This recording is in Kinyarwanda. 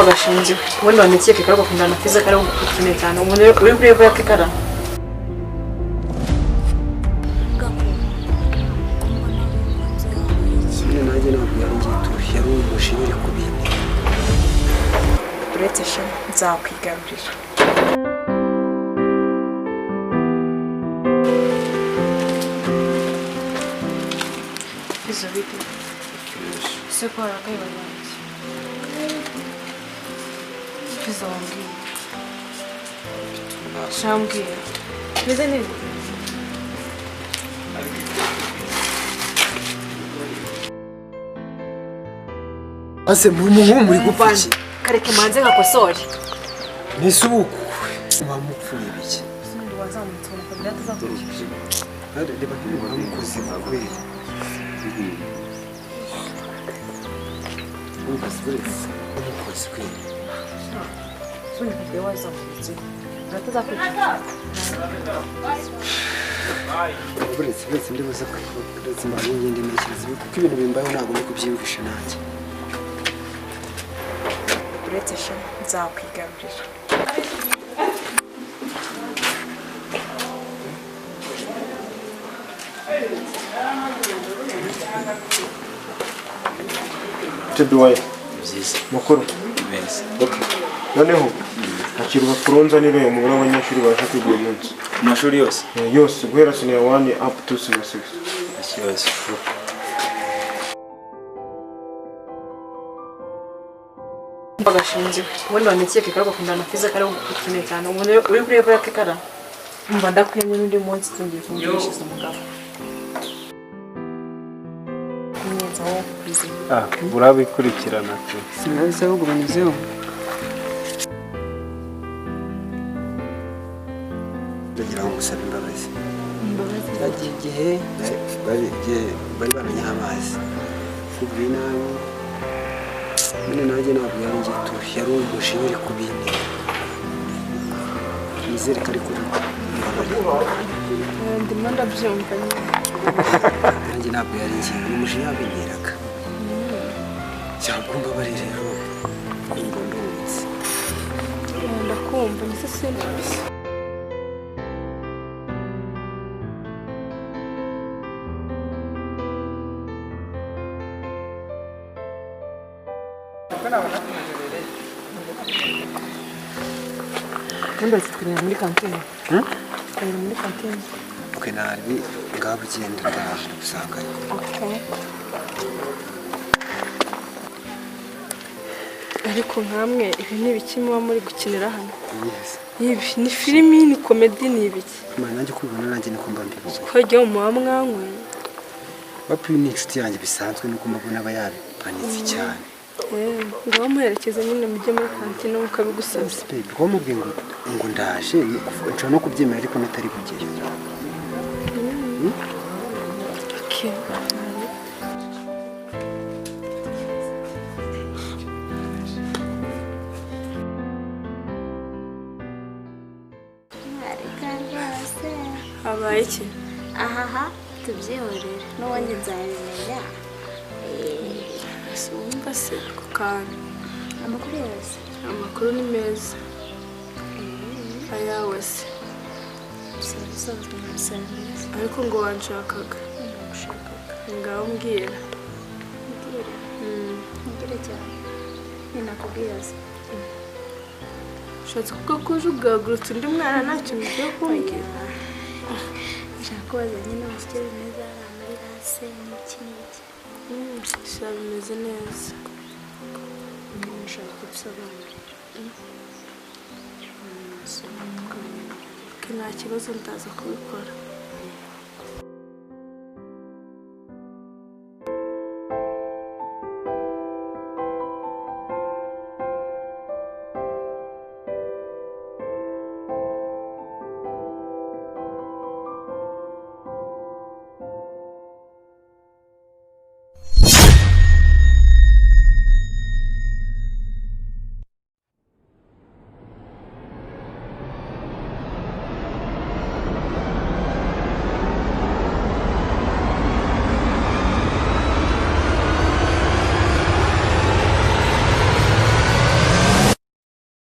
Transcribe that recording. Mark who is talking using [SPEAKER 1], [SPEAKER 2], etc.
[SPEAKER 1] Bagashinze ubundi wandikiye kekara ugakundana na Fiza kari gukeneye cyane umuntu uri kuri level ya kekara.
[SPEAKER 2] Nyine nanjye ntabwo yari ngituye yari umushinga uri kubindi.
[SPEAKER 1] Uretse sha nzakwigarurira. Fiza bite? Se ko arakaye banjye. Fiza wambwiye. Shambwiye. Meze neza.
[SPEAKER 2] Ase mumu muri gupfa iki?
[SPEAKER 1] Kareke manze nkakosore.
[SPEAKER 2] Nisubuku. Mwamupfuye biki?
[SPEAKER 1] Sundi wazamutse ubona kabira atazakurikije.
[SPEAKER 2] Hari reba nk'umugore mukozi kweli. Umukozi kweli.
[SPEAKER 1] Sundi kabira wazamutse. Atazakurikije.
[SPEAKER 2] Uretse ndibuze uretse mbanze ngende ntekereza kuko ibintu bimbayeho ntabwo ndi kubyiyumvisha nanjye.
[SPEAKER 1] Uretse sha nzakwigarurira.
[SPEAKER 3] Teduwaye
[SPEAKER 4] byiza
[SPEAKER 3] mukuru
[SPEAKER 4] beza.
[SPEAKER 3] Okay. Noneho hakiri urupapuro nzanire umubare w'abanyeshuri baje kwiga uyu munsi.
[SPEAKER 4] Amashuri yose?
[SPEAKER 3] Yose guhera senior 1 up to senior 6.
[SPEAKER 4] Ikibazo.
[SPEAKER 1] Bagashinze ubundi wandikiye kekara ugakundana na Fiza kari gukeneye cyane umuntu uri kuri level ya kekara. Umva ndakwemye n'undi munsi tugiye kumvishiriza umugabo. Kumwenza wowe kwizeye.
[SPEAKER 5] Ah, urabikurikirana pe.
[SPEAKER 2] Sinabise ahubwo banyuzeho. Ndagira ngo ngusabe imbabazi.
[SPEAKER 1] Imbabazi?
[SPEAKER 2] Cyagiye igihe bari bamenyeho amazi. Kubwiye nabi. Nyine nanjye ntabwo yari ngituye yari umushinga uri kubindi. Nizere ko ari kuri
[SPEAKER 1] ndimo ndabyumva nyine.
[SPEAKER 2] Nanjye ntabwo yari ngiye ni umushinga wabinteraga. Cyangwa mbabare rero ngo ndumvise.
[SPEAKER 1] Ndakumva ndetse sinzi. Ntumbaze twinjira muri kantine. Twinjira muri kantine.
[SPEAKER 2] Okay, nabi ngaho ugenda ndaje gusanganya.
[SPEAKER 1] Okay. Ariko nkamwe ibi ni ibiki muba muri gukinira hano?
[SPEAKER 2] Yes.
[SPEAKER 1] Ibi ni filimi, ni komedi, ni ibiki?
[SPEAKER 2] Mana nanjye kubibona nanjye niko mba mbibona.
[SPEAKER 1] Twajya mu mwamwe.
[SPEAKER 2] Wapi ni inshuti yanjye bisanzwe nuko mbabona aba yabipanitse cyane.
[SPEAKER 1] Ngaho muherekeze nyine mujye muri kantine mukabigusabye.
[SPEAKER 2] Baby, ko mubwiye ngo ndaje nshobora no kubyemera ariko natari kujyayo.
[SPEAKER 1] Okay. Habaye iki?
[SPEAKER 6] Ahaha tubyihorere n'ubundi nzabimenya.
[SPEAKER 1] Wumva se ako kantu?
[SPEAKER 6] Amakuru yose.
[SPEAKER 1] Amakuru ni meza. Ayawe se? Ariko ngo wanshakaga. Ngaho mbwira.
[SPEAKER 6] Mbwira? Mbwira cyane. Ninakubwira se.
[SPEAKER 1] Ushatse kuvuga ko uje ugahagurutsa undi mwana nta kintu ugiye kumbwira?
[SPEAKER 6] Nshaka kubaza nyine uburyo bimeze hariya muri rase n'iki n'iki.
[SPEAKER 1] Sha bimeze neza.
[SPEAKER 6] Nshaka kubisobanurira.
[SPEAKER 1] Nta kibazo ndaza kubikora.